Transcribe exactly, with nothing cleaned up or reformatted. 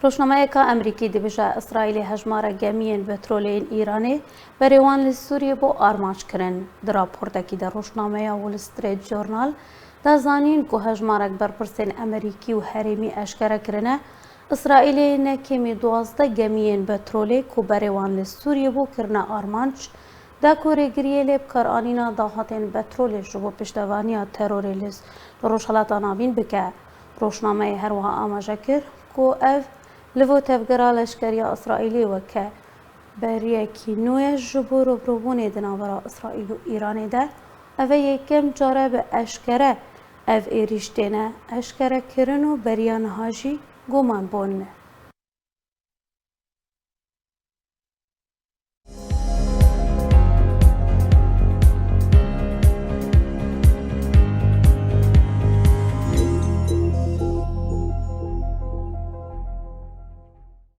Rojnameyeka Amerîkî dibêje, Îsraîlê hejmarek gemiyên petrolê yên Îranê berê wan li Sûriyê bo armanc kirin. Di raportekî de rojnameya Wall Street Journal da zanîn ku hejmarek berpirsên Amerîkî û herêmî eşkere kirine, Îsraîlê ne kêmî duwazdeh gemiyên petrolê ku berê wan li Sûriyê bo kirine armanc, da ku rêgiriyê lê bikaranîna dahatên petrolê ji bo piştevaniya terorê li, li Rojhilata Navîn bike. Rojnameyê her wiha amaje kir ku ev livo tevgera leşkeriya Îsraîlê weke beriyekî nû ye ji bo rûbirûbûnê di navbera Îsraîl û Îranê de. Ev e yekem car e bi eşkere ev êrîş têne eşkerekirin û beriya niha jî guman bûn.